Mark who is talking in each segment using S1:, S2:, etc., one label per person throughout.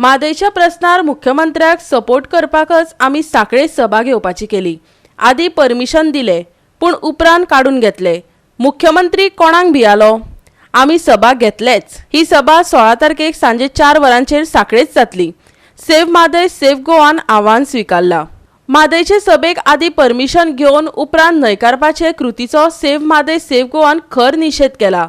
S1: म्हादयच्या प्रस्नार मुख्यमंत्र्याक सपोर्ट करपाकच आमी सांखळे सभा घेवपाची केली. आदी परमिशन दिले, पूण उपरांत काडून घेतले. मुख्यमंत्री कोणाक भियालो? आमी सभा घेतलेच. ही सभा 16 तारखेक सांजे 4 वरांचेर सांखळेच जातली. सेव्ह म्हादय सेव्ह गोवान आव्हान स्विकारला. म्हादयचे सभेक आदी परमिशन घेवन उपरांत न्हयकारपाचे कृतीचो सेव्ह म्हादय सेव्ह गोवान खर निशेध केला.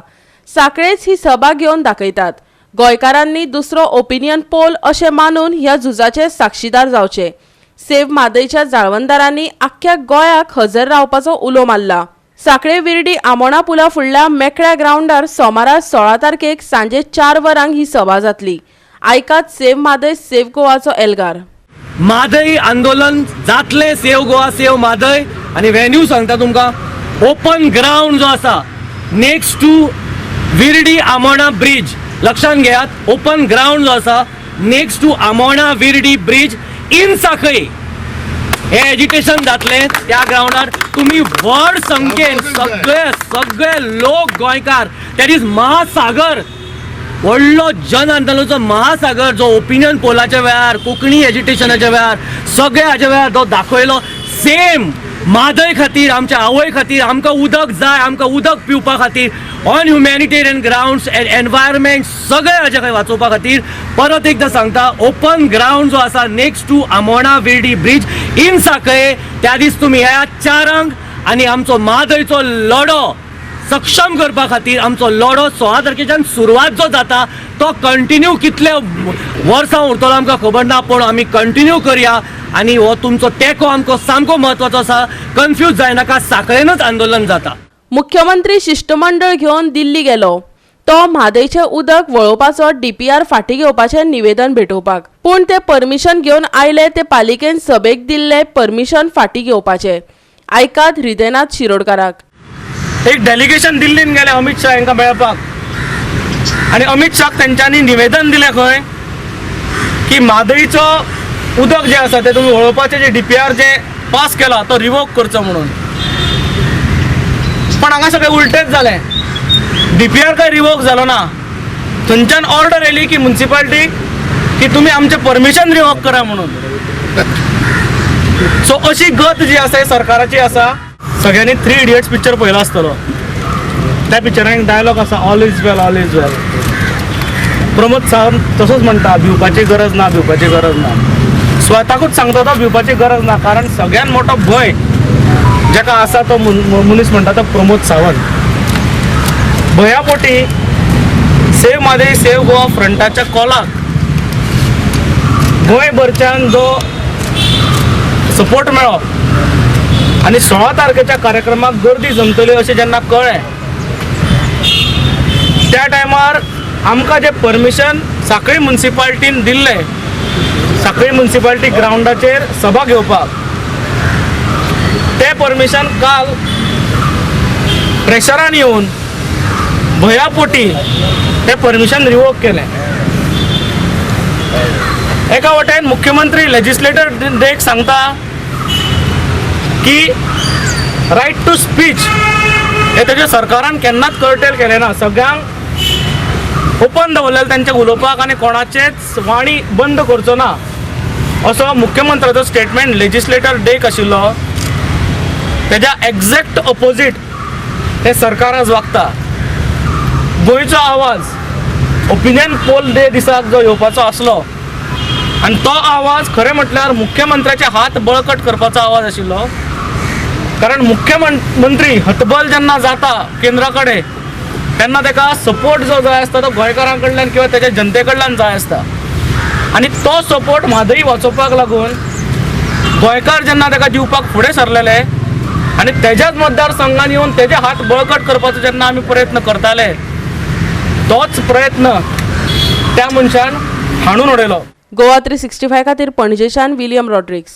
S1: सांखळेच ही सभा घेवन दाखयतात. गोंयकारांनी दुसरो ओपिनियन पोल अशें मानून ह्या झुजाचे साक्षीदार जावचे. सेव्ह म्हादयच्या जाळवणदारांनी आख्ख्या गोंयाक हजर रावपाचो उलो मारला. सांखळे विर्डी आमोणा पुला फुडल्या मेकळ्या ग्रावंडार सोमारा 16 तारखेक सांजे 4 वरांक ही सभा जातली. आयकात सेव्ह म्हादय सेव्ह गोवाचो एल्गार.
S2: म्हादय आंदोलन जातलें. Save Goa, save Mhadei. आनी व्हेन्यू सांगता तुमकां, ओपन ग्रावंड जो आसा next to Virdi Amona bridge. लक्षात घेयात, ओपन ग्रावंड जो आसा next to Amona Virdi bridge in Sanquelim हे एजिटेशन जातलें. त्या ग्रावंडार तुमी व्हड संख्येन सगळे सगळे लोक गोंयकार, that is महासागर, व्हडलो जन आंदोलनाचो महासागर जो ओपिनियन पोलाच्या वेळार, कोंकणी एजिटेशनाच्या वेळार, सगळ्या हाच्या वेळार जो दाखयलो, सेम म्हादय खातीर, आमच्या आवय खातीर, आमकां उदक जाय, आमकां उदक पिवपा खातीर, on humanitarian grounds and environment, सगळे हाजे खातीर वाचोवपा खातीर, परत एकदां सांगता, ओपन ग्रावंड जो आसा next to Amona Virdi bridge in Sanquelim, त्या दीस तुमी येयात 4 आंक आनी आमचो म्हादयचो लढो सक्षम करपा खातीर. आमचो लढो 16 तारखेच्यान सुरवात जो जाता तो कंटिन्यू कितले वर्सां उरतलो आमकां खबर ना, पूण आमी कंटिन्यू करया आनी हो तुमचो तेंको आमकां सामको म्हत्वाचो आसा. कन्फ्यूज जायनाका, सांखळेनच आंदोलन जाता.
S1: मुख्यमंत्री शिश्टमंडळ घेवन दिल्ली गेलो तो म्हादयचें उदक वळोवपाचो डीपीआर फाटीं घेवपाचें निवेदन भेटोवपाक, पूण ते परमिशन घेवन आयले ते पालिकेन सभेक दिल्ले परमिशन फाटीं घेवपाचे. आयकात हृदयनाथ शिरोडकाराक.
S3: एक डेलिगेशन दिल्लीन गेलें अमित शाह हांकां मेळपाक आनी अमित शाहाक तेंच्यांनी निवेदन दिलें खंय की म्हादईचो उदक जें आसा तें तुमी वळोवपाचें जे डीपीआर जे पास केला तो रिवोक करचो म्हणून. पण हांगा सगळें उलटेंच जालें. डीपीआर काय रिवोक जालो ना. थंयच्यान ऑर्डर येयली की मुन्सिपाल्टी की तुमी आमचें परमिशन रिवोक करा म्हणून. सो अशी गत जी आसा ही सरकाराची आसा. सगळ्यांनी थ्री इडियट्स पिक्चर पळयला आसतलो. त्या पिक्चरान एक डायलॉग आसा, "All is well, all is well." Pramod Sawant तसोच म्हणटा, "भिवपाची गरज ना, भिवपाची गरज ना." स्वताकूच सांगता तो, भिवपाची गरज ना, कारण सगळ्यात मोठो भंय जाका आसा तो मनीस म्हणटा तो प्रमोद सावंत. भंयापोटी सेव्ह म्हादय सेव्ह गोवा फ्रंटाच्या कॉलाक गोंयभरच्यान जो सपोर्ट मेळ्ळो आनी 16 तारखेच्या कार्यक्रमाक गर्दी जमतली अशें जेन्ना कळ्ळें, त्या टायमार आमकां जें परमिशन सांखळी मुन्सिपाल्टीन दिल्लें सांखळी मुन्सिपाल्टी ग्रावंडाचेर सभा घेवपाक, तें परमिशन काल प्रेशरान येवन भंयापोटी तें परमिशन रिवोक केलें. एका वटेन मुख्यमंत्री लेजिस्लेटर डेक सांगता की रायट टू स्पीच हे तेजे सरकारान केन्नाच कर्टेल केलें ना, सगळ्यांक ओपन दवरलेलें तेंचें उलोवपाक आनी कोणाचेच वाणी बंद करचो ना, असो मुख्यमंत्र्याचो स्टेटमेंट लेजिस्लेटर डेक आशिल्लो. तेज्या एग्जॅक्ट ऑपोजीट हे सरकार आज वागता. गोंयचो आवाज ओपिनियन पोल डे दिसाक जो येवपाचो आसलो आनी तो आवाज खरें म्हटल्यार मुख्यमंत्र्याचे हात बळकट करपाचो आवाज आशिल्लो, कारण मुख्यमंत्री हतबल जेन्ना जाता केंद्रा कडेन, तेन्ना ताका सपोर्ट जो जाय आसता तो गोंयकारां कडल्यान किंवा तेच्या जनते कडल्यान जाय आसता आनी तो सपोर्ट म्हादई वाचोवपाक लागून गोंयकार जेन्ना ताका दिवपाक फुडें सरलेले आनी तेज्याच मतदारसंघान येवन तेजे हात बळकट करपाचो जेन्ना आमी प्रयत्न करताले, तोच प्रयत्न त्या मनशान हाणून उडयलो.
S1: गोवा 365 खातीर पणजेच्यान विलियम रॉड्रिक्स.